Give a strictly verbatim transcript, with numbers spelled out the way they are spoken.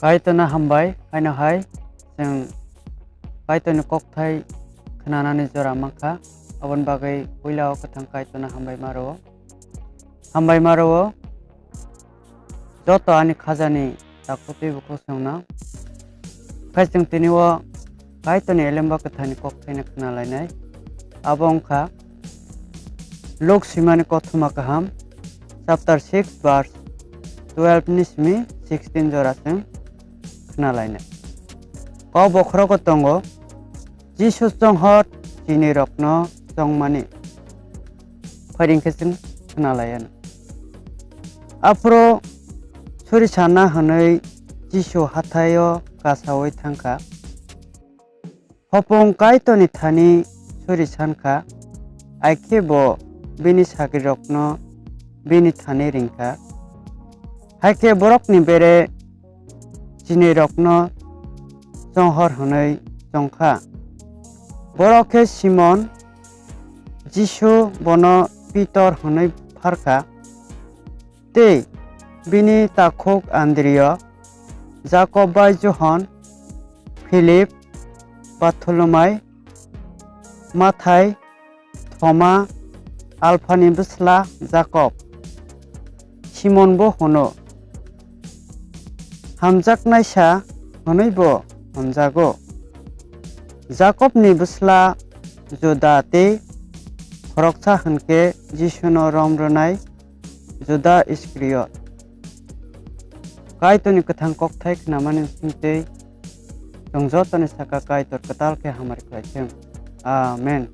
Kaitorno hambai, haino hai chwng Kaitorni kokthai khnanani jora mankha, aboni bagwi puila o kwthang Kaitorno hambai ma rwo. Hambai ma rwo joto ani khajani takhuk tei bukhuk chwngno. Khai chwng tini o Kaitorni elemba kwtharni kokthaino khna lainai. Abo wngkha Luk swimani kothoma kaham, chapter six, verse twelve ni simi sixteen jora chwng khna lainai. Kok bokhorogo tongo, Jisu chonghor chinwi rokno chongmani. Phai ring khe chwng khna lai anw. Aphuru suri sana hwnwi Jisu hathaio kasaui thang kha. Hopung Kaitorni thani suri san kha, hai khe bo bini sagrirokno bini thani ring kha. Hai khe borokni bere chinwirokno chonghor hwnwi chong kha. Borok khe Simon, Jisu bono Pitor hwnwi phar kha, tei bini takhuk Andriyo, Jakob bai Johon, Philip, Bartholomai, Mathai, Thoma, Alphani bwsla Jakob, Simonbo hwno Hamjaknaisa hwnwibo hwnjago, Jakobni bwsla Juda tei khoroksa hwn khe Jisuno rom rwnai Juda Iskariot. Kaitorni kwthang kokthai khnamani bisingtwi chwng jotoni saka Kaitor kwtal khe hamari khlai thung. Amen.